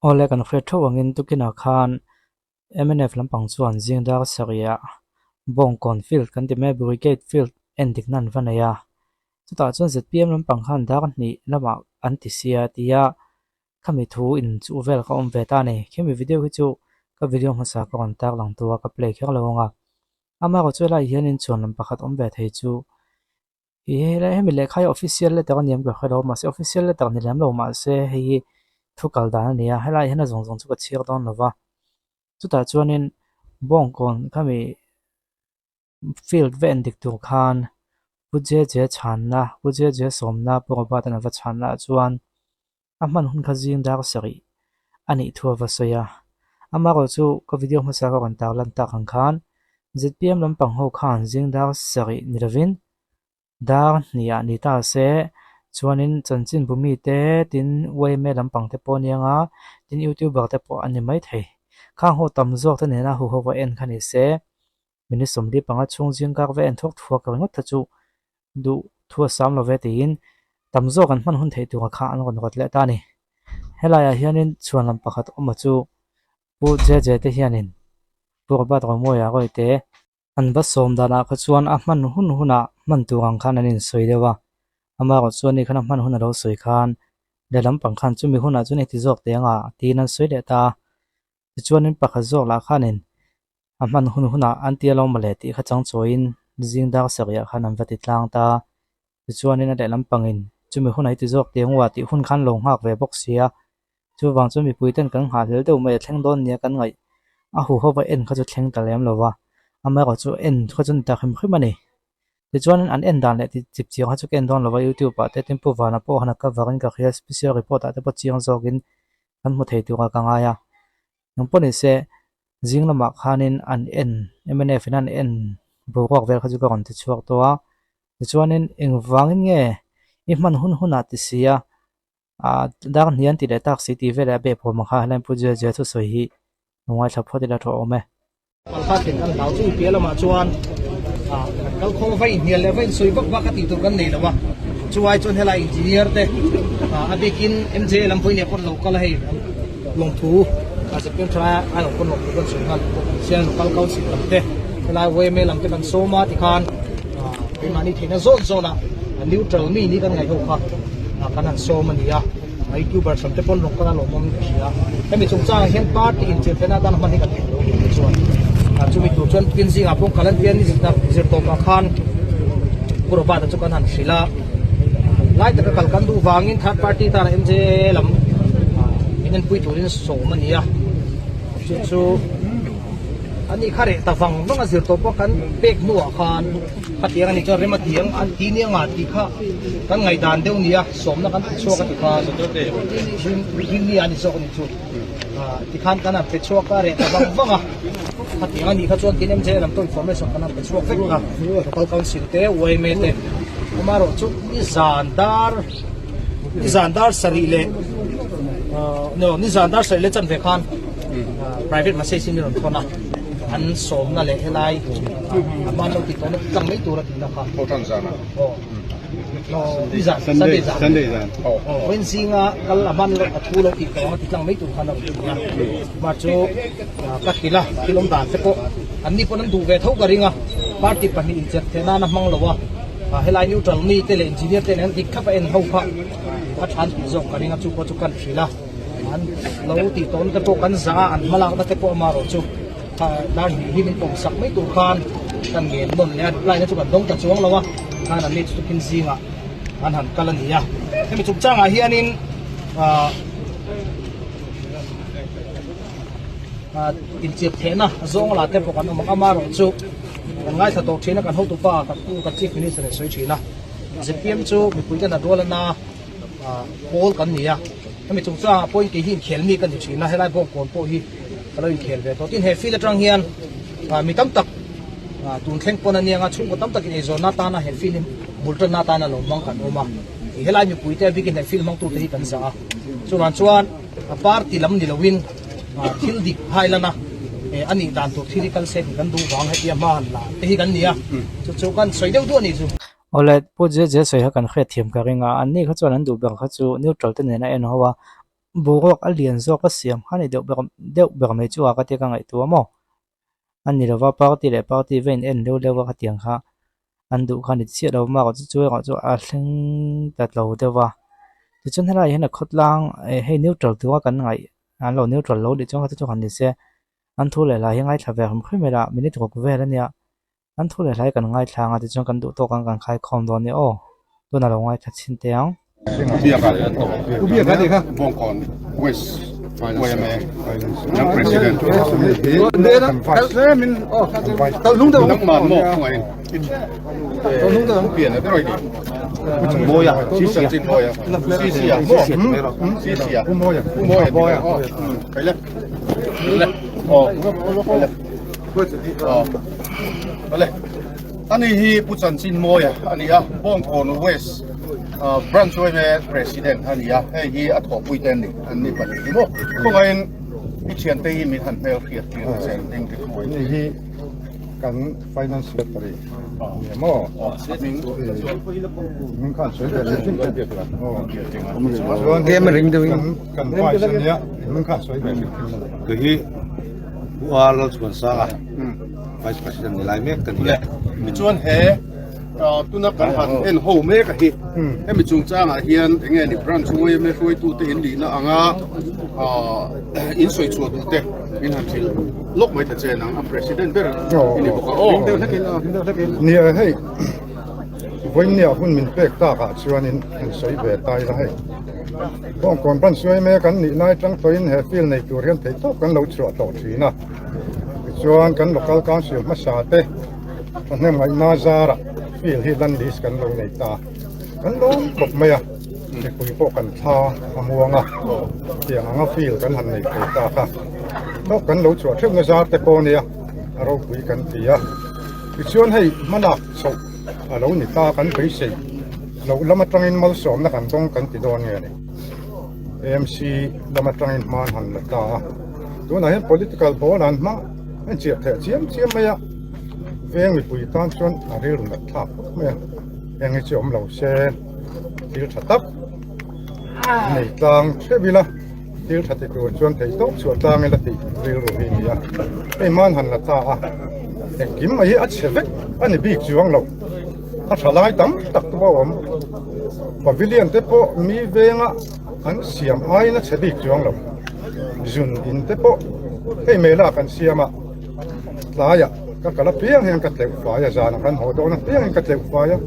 Awle kan hriat theuh angin tukinah khan mnf lampang chuan zing dar sarih Bawngkawn field kan ti mai a Brigade field en dikna an va nei a, chutah chuan zpm lampang khan dar hnih lamah an ti sia tia khami thu in chuh vel ka awm ve ta a ni. Khimi video hi chu ka video hmasa ka rawn tar lang tu a ka play kher lo ang a, amaherawhchu helaiah hianin chhuan lam pakhat awm ve thei chu. Ih hei hemi lehkha hi official letter a ni em ka hre lo mahse official letter ni lem lo mahse hei hi thu kal dan a ni a helaiah hian a zawng zawng chu ka chhiar dawn lo va chutah chuanin bawngkawn khami field va en dik tur khan pu J J chhanna pu J J sawmna pu Robert an va chhanna ah chuan a hman hun kha zing dar sarih a nih thu a va sawi a, amaherawh chu ka video hmasa ka rawn tar lan tak ang khan zpm lampang ho khan zing dar sarih ni lovin dar hnih ah ni ta se chuanin chanchin bu mite tin yma lampang te pawh a ni ang a, tin youtuber te pawh a ni maithei. Khang ho tam zawk te nena huho va en kha ni se minute 45 chhung zing kar va en thuak thuak ringawt kha chu duh thu a sam lo ve tiin tam zawk an hman hun theih tura kha an rawn rawt leh ta a ni. Helaiah hianin chhuan lam pakhat awma chu Pu JJ te hianin Pu Robert Romawia rawite an va sawm danah kha chuan a hman hun hunah hman tur ang khan an insawi deuh a, amaherawh chuan ni khan a hman hun a lo sawi khan lehlam pang khan chumi hunah chuan heti zawk teh anga tiin an sawi leh ta a. Tichuanin pakhat zawk lah khanin a hman hun hunah an tia lo mawle tih kha chang chawiin zing dar sarih ah khan an va ti tlang ta. Tichuanin a lehlam pangin chumi hunah i ti zawk teh ngua tih hun khan lo nghak ve bawk si a. Chuvang chuan mipui ten kan nghahhlel deuh mai a thleng dawn nia kan ngaih a huho va en kha chu thleng ta lem lo va, amaherawh chu en kha chu ni ta hrim hrim a ni. Tichuanin an en dan leh ti chip chiang kha chu ka en dawn lo va YouTube ah te tin Pu Vana pawh han a cover in ka hria special report ah te pawh chiang zawkin kan hmu thei tura ka ngai a, eng pawh ni se zing lamah khanin an en mnf in an en boruak vel kha chu ka rawn ti chhuak tawh a, tichuanin engvangin nge i hman hun hunah ti si a, ah dar hnian ti leh tak si tih veleh a behbawm ang kha helai Pu Jia Jia thusawi hi lo ngaithla phawt ila tha awm e. Palkha thlen kan hlau chu piah lamah chuan ah kan kal khawng va inhnial leh va insawi vak vak a tih tur kan nei lo a, chuai chuan helai engineer te ah a bikin MJ lam pawhin nia pawn lo kal a hei lawmthu ah zpm thalai a lo pawn lawmthu kan sawi nghal bawk sian local council lam te helai yma lam te kan sawm a tikhan ah keimahni theihna zawn zawn ah neutral mi ni kan ngaih ho kha ah kan han sawm a ni a. A youtuber sam te pawn rawn kal a lawmawm ka hria. Hemi chungchangah hian party inchirhfena atan hman hi kan theih lo ni te chuan ah chumi tur chuan tin zingah pawh kal an tia ni zir tawpah khan Pu Robert-a chu kan han hrilh a, lai taka kal kan duh vangin third party tana MJA lam ah min enpui turin sawm a ni a, chu chu ani kha reh ta vang vang a zir tawp a kan pek hnuah khan khatiang a nih chuan rem a ti ang an ti nia nga tih kha kan ngaihdan deuh a ni a. Sawmna kan pe chhuak a ti khan Rinni a ni zawk a ni chu tikhan kan han pe chhuak a reh ta vang vang a khatiang a nih kha chuan tin MJ lam pawh information kan han pe chhuak vek a local council te yma te amaherawh chu nizan dar nizan dar sarih leh no nizan dar sarih leh chanve khan private message in rawn thawn a an sawmna leh helai a hman lo tih tawhna tlang mai tur a tihna kha Sunday zan vawiin zinga kal a hman loh a thu lo tih tawh ang a ti tlang mai tur khan a rawn ti a mah chu ka hrilh a thil awm dan te pawh an ni pawn an duh ve tho ka ring a party pahnih incherh theih nan a hmang lo a helai neutral mi te leh engineer te nen an dik thlap a en ho kha a than tih zawk ka ring a chu pawh chu kan hrilh a an lo tih tawhna te pawh kan zah a an hmalakna te pawh amaherawh chu Dar hnih hi min pawm sak mai tur khan kan ngen nawn leh a, reply na chu kan dawng ta chuang lo a, khan an ni chu tukin zingah an han kal a ni a. Hemi chungchangah hianin ah ah inchirh thehna zawng la te pawh kan awm ang, amaherawh chu kan ngaithla tawh thin a, kan hotupa kan pu kan chief minister in sawi thin a, zpm chu mipui ten a rual ana ah pawl kan ni a, hemi chungchangah pawhin kei hi inkhel mi ka ni thin a, helai bawngkawn pawh hi. Ka lo inkhel ve tawh. Tin, he field atang hian mi tam tak tun thleng pawn a niang a, chhungkaw tam takin eizawnna atana he field hi bul tanna atana lo hmang kan awm a. Helai mipuite a bikin he field hmangtute hi kan zah a. Chuvang chuan a party lam ni loin thil dik hailan a a nih dan tur thil hi kal se tih kan duh vang hetia hma han la te hi kan ni a. Chu chu kan sawi deuh duh a nih chu. Awle, Pu JJ sawi kha kan hriatthiam ka ring a, anni kha chuan an duh ber kha chu neutral te nen a en ho a. Boruak a lian zawk a siam kha a ni deuh ber deuh ber mai chu a ka tia ka ngaihtuah maw a ni lova party leh party va in en leuh leuh a khatiang kha an duh kha a ni chiah lo mark chu chu erawh chu a thleng ta tlo deuh a tichuan helaiah hian a khawtlang eh hei neutral tura kan ngaih an lo neutral lo tih chuan kha chu chu han ni se an thu leh hlai hi ngaithla ve hrim hrim ila minute ruk vel a nia. An thu leh hlai kan ngaithla ang a tichuan kan duh tawk ang kan khaikhawm dawn nia aw. Tunah lo ngaithla chhin teh ang. Ubiaka ni kha Bawngkawn West YMA nang President nangmah maw khawngaih in pian a ber ni Mawia Chin Mawia Sisia maw Sisia Mawia Mawia kaile aw kaile Awle, ani hi Pu Chanchin Mawia a ni a, Bawngkawn West Branch yma President a ni a, hei hi a thawhpui te an ni, an ni pahnih hi maw. Khawngaihin i thiante hi min han hmel hriat tir ta che ding te khawngaih. Ani hi kan Finance Secretary a ni a maw? Min khan sawi ve hrim hrim te. Chuan kan Vice a nia, min khan sawi ve hrim hrim a ni. Pu A Lalchhuansanga Vice President ni lai mek ka ni a. Tichuan he tuna kan han en ho mek a hi hemi chungchangah hian enge ni branch yma hruaitute in nihna anga in sawi chhuah duh te in han hrilh lawk mai ta chen ang a President ber i ni bawk a aw. Nia hei vawinia hun min pek takah chuanin han sawi ve ta ila hei. Bawngkawn Branch yma kan nih lai atang tawhin he field nei tur hian theihtawp kan lo chhuah tawh thin a. Tichuan kan Local Council hmasa te thahnem ngaihna zarah field hi land lease kan lo nei ta. Kan lawm khawp mai a, mipui pawh kan thla a muang a, tiang anga field kan han nei thei ta kha. Tawp kan lo chhuah theuhna zar te pawh nia a ropui kan ti a. Tichuan hei hmalak chhoh a lo ni ta kan beisei. Loh lam atangin malsawmna kan dawng kan ti dawn nge ni? AMC lam atangin hma an han la ta a, tunah hian political ball an hmang an chiah theh chiam chiam mai a, veng mipui tan chuan a rilru nat thlak khawp mai a, heng hi chu awm lo se thil tha tak nei tlang theuh ila thil tha ti tur chuan thei tawp chhuah tlang ila tih rilru hi a ni a, hei hma an han la ta a, engkim mai hi a chhe vek a ni bik chuang lo. A tha lai tam tak te pawh a awm. Pavilion te pawh mi venga an siam aiin a chhe bik chuang lo. Zun in te pawh hei mela kan siam a, tlaiah ka kal apiang hian ka tleuh fai a, zanah kan haw dawn apiangin ka tleuh fai a,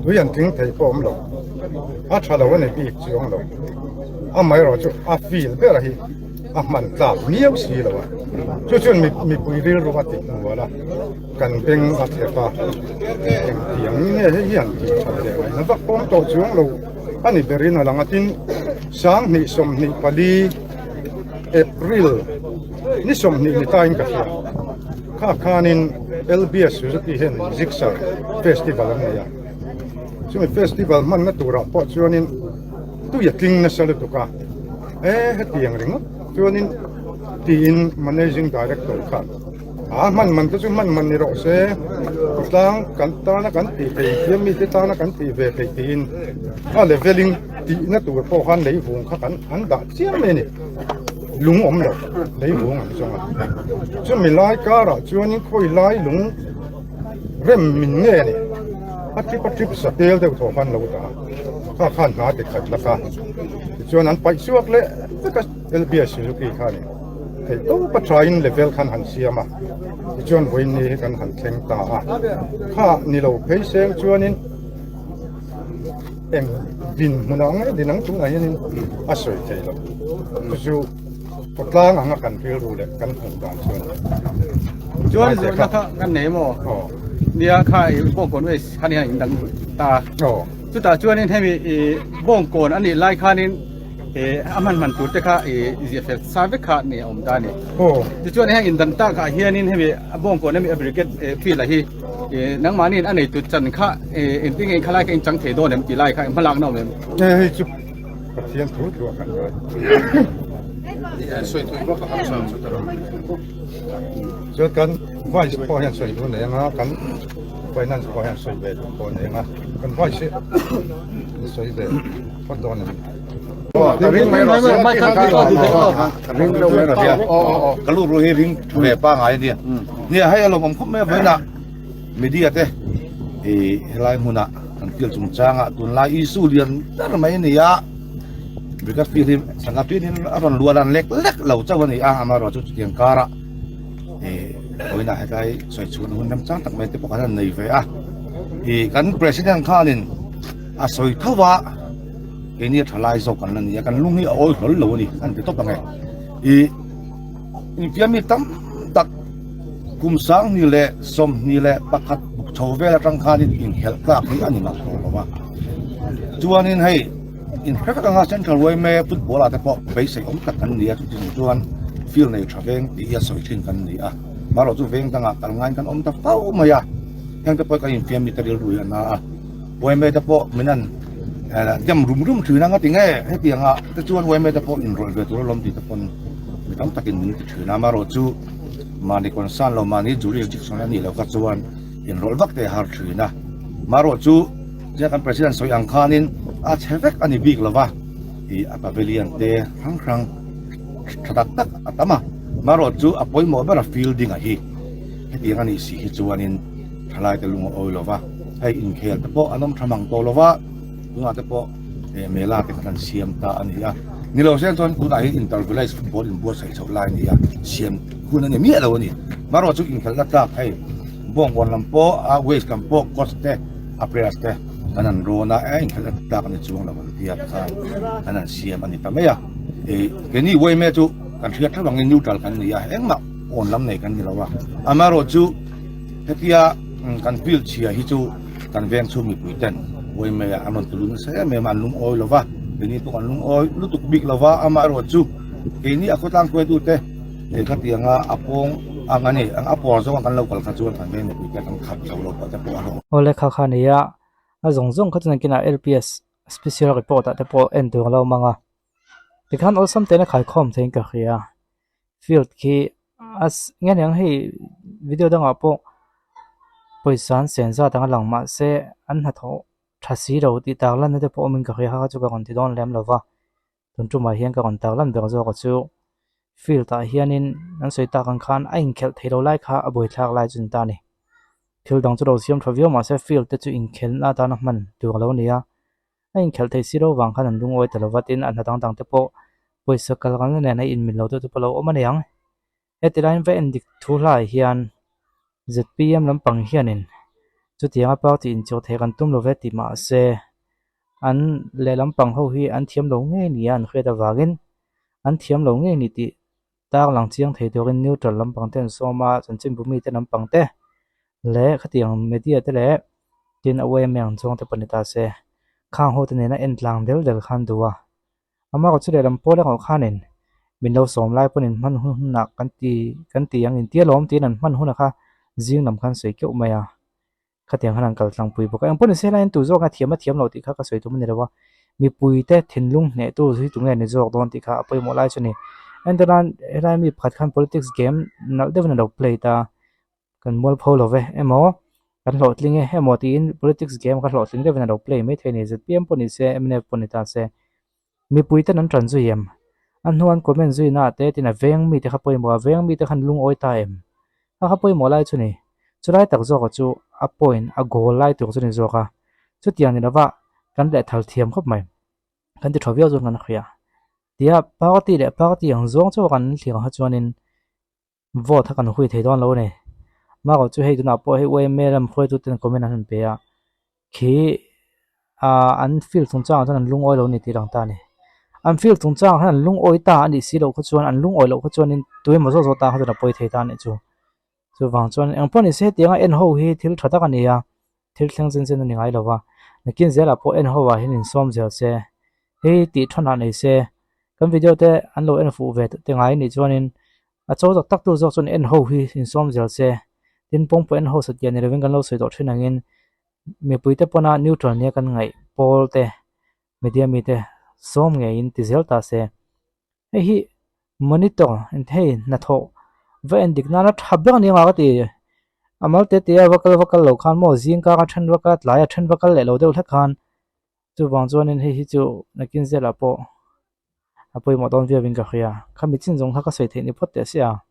tui an tling thei pawh a awm lo. A tha lo a ni bik chuang lo. Amaherawhchu a feel ber hi. a hman tlak miau si lo a, chu chuan mipui rilru a ti hmual a, kan beng a thlep a, engtiang nge hei hian tih that leh ngaihna vak pawm tawh chuang lo a ni berin a lang a, tin 2024 April ni 20 ni tain ka hria, kha khanin LBS Suzuki hian Gixxer Festival an nei a, chumi festival hmanna turah pawh chuanin tui a tling nasa lutuk a. E hetiang ringawt chuanin tiin Managing Director kha a hman man te chu hman man ni rawh se, khawtlang kan tana kan tih theih thiam mite tana kan tih ve theih tiin a leveling tihna tur pawh khan leivung kha kan an dah chiam mai a ni, lung awm lo leivung an zawng a, chumi lai karah chuanin khawi lai lung rem min nge a ni, a trip a trip satel deuh thaw khan lo dah a, kha khan hna ti khat lak a. Tichuan an paih chhuak leh vek a, LBS Suzuki kha a ni. Theih tawp a thain level khan han siam a, tichuan vawiin ni hi kan han thleng ta a. Kha ni lo phei seng chuanin eng din hmunah nge din ang tunah hianin a sawi thei lo. Chu chu khawtlang anga kan rilru leh kan hmuh dan chu a ni. Chuan zawhna kha kan nei maw? Nia kha i bawngkawn waste kha nia in dang ta. Chutah chuanin hemi i bawngkawn a nih lai khanin a hman hman tur te kha i ziah fel sa vek kha ni a awm ta a ni. Tichuan heng indan takah hianin hemi a bawngkawn hemi a brigade field ah hi nangmahniin a neitu chan kha engtin nge khalai kha in chang thei dawn em tih lai kha hmalakna awm em? Hei chu Pathian thu thu a kan ngai. Chuan kan vice pawh hian sawi duh nei anga kan Finance pawh hian sawi ve duh pawh nei anga kan vice hi sawi ve phawt dawn a ni. Ka ring mai rawh se. Ka ring deuh mai rawh se. Ka lu ru hi ring tha ve pangai a nia. Nia hei a lawmawm khawp mai a vawiinah media te i helai hmunah kan field chungchangah tunlai issue lian ber mai a ni a. Brigade field hi sangha tuin in a rawn luah dan lek lek lo chauh a ni a, amaherawhchu chu chutiang karah i vawiinah hetlai sawi chhuahna hun remchang tak mai te pawh kan han nei ve a. I kan president khanin a sawi tho a. Keini a tha lai zawk kan la ni a, kan lung hi a awi hlawl lo a ni, an ti tawp ang e. I infiam mi tam tak kum 2021 buk chho vel atang khanin inkhelh tlak hi a ni mak tawh lo a. Chuanin hei inhre vek anga Central yma football ah te pawh beisei awm tak kan ni a, chuti chung chuan field nei tha veng tih hi a sawi thin kan ni a. Marawh chu veng dangah kal ngaiin kan awm ta fo mai a, heng te pawh kan infiam mi te rilru hi a na a. Yma te pawh min an dem rum rum thin a, ngati nge hetiang ah te chuan yma te pawh inrawlh ve tur alawm tih te pawn mi tam takin min ti thin a, amaherawh chu mahni concern lo mahni jurisdiction a nih loh kha chuan inrawlh vak te a har thin a, amaherawh chu tia kan president sawi ang khanin a chhe vek a ni bik lova ih a pavilion te hrang hrang tha tak tak a tam a, amaherawh chu a pawimawh ber a fielding a hi hetiang a nih si hi chuanin thalai te lung a awi lova. Hei inkhel te pawh an awm tha mang tawh lo va, tunah te pawh eh mela te khan an siam ta a ni a. Ni lo se chuan tunah hian inter village football inbuatsaih chhoh lai a ni a, siam hun a ni miah lo a ni. Marawh chu inkhelhna tlak hei Bawngkawn lam pawh a waste lam pawh coach te a players te kan han rawn a, eh inkhelhna tlak a ni chuang lo an tia tikhan an han siam a ni ta mai a. Eh keini yma chu kan hriat theuh angin neutral kan ni a, engmah awn lam nei kan ni lo a. Amaherawhchu hetia Kan field chhia hi chu kan veng chhung mipui ten Uaimei ah an rawn ti lut nasa em em a, an lungawi lo va, keini pawh kan lungawi lutuk bik lo va, amaherawh chu keini a khawtlang hruaitu te khatianga a pawng ang a ni, a pawr zawng a kan lo kal kha chuan kan veng mipui te kan khap chho lo pawh te pawh a hlawh. Awle kha kha nia, a zawng zawng kha chuan kinah LPS special report ah te pawh en tur a lo mang a, tikhan awlsam ten a khaikhawm theiin ka hria, field khi a nge niang hei video dangah pawh pawisa an sen zat ang a lang mahse an hnathawh tha si lo tih tak lanna te pawh awmin ka hria kha chu ka rawn ti dawn lem lo va tun tumah hian ka rawn tak lan ber zawk a chu field ah hianin an sawi tak ang khan a inkhelh theih loh lai kha a buaithlak lai chu ni ta a ni thil dang chu lo siam tha viau mahse field te chu inkhelhna atana hman tur a lo ni a. A inkhelh theih si lo vang khan an lungawi ta lo va, tin a hna dang dang te pawh pawisa kal kalna nen a inmil lo deuh te pawh a lo awm a ni ang. Heti laiin va endik thu hlaiah hian zpm lampang hianin chutianga party inchawh theih kan tum lo ve tih mahse an lehlam pang ho hi an thiam lo ngei nia an hriat avangin an thiam lo ngei ni tih tar lang chiang thei turin neutral lampang te an sawm a, chanchinbu mite lampang te leh khatiang media te leh tin a yma ang zawng te pawh ni ta se khang ho te nena en tlang del del khan duh a amaherawh chu lehlam pawl erawh khanin min lo sawm lai pawhin hman hun hunah kan ti kan ti ang intia lawm tiin an hman hunah kha zing lam khan sawi keuh mai a. Khatiang khan an kal tlangpui bawk a, engpawh ni se helaiin tu zawk a thiam a thiam loh tih kha ka sawi tum a ni lo a, mipuite thinlung hnehtu hi tunge ni zawk dawn tih kha a pawimawh lai chu a ni. Entirnan helai mi pakhat khan politics game nalh deuhin a lo play ta, kan mualpho lo ve emaw kan hlawhtling e emaw tiin politics game kha hlawhtling deuhin a lo play maithei a ni, zpm pawh ni se mnf pawh ni ta se. Mipuiten an ṭan zui em? A hnu an comment zui naah te tin a veng mite kha pawimawh a, veng mite khan lungawi ta em? Kha kha pawimawh lai chu ni. Chulai tak zawkah chu a point, a goal lai tur chu ni zawk a. Chutiang ni lova kan lehthal thiam khawp mai. Kan ti tha viau chuan kan hria. Tia party leh party ang zawng chauh kan thlir ang kha chuanin vote kha kan hui thei dawn lo a ni. Marawh chu hei tunah pawh hei yma lam hruaituten comment an han pe a, khi ah an field chungchangah chuan an lungawi lo a ni tih lang ta a ni. An field chungchangah khan an lungawi ta a nih si loh kha chuan an lungawi loh kha chuanin tuemaw zawk zawk tan kha chuan a pawi thei ta a nih chu. Chuvang chuan engpawh ni se hetianga en ho hi thil tha tak a ni a, thil thleng zen zen a ni ngai lo va, nakin zelah pawh en ho ah hian insawm zel se, hei tih thawnah nei se, kan video te an lo en fuh ve te ngai a nih chuanin A chaw tak tak tur zawk chuan en ho hi insawm zel se, tin pawngpawh en ho satliah ni lovin kan lo sawi tawh thin angin mipuite pawna neutral nia kan ngaih pawl te media mite sawm ngeiin ti zel ta se. Hei hi monitor hei hnathawh va en dik nana tha ber ania ka ti. A mal te te a va kal va kal lo khan maw zing kar a then va kal a tlai a then va kal leh lo deuh hlek khan chuvang chuanin hei hi chu nakin zelah pawh. a pawimawh dawn viau in ka hria. Khami chin zawng kha ka sawi theih ni phawt teh sia.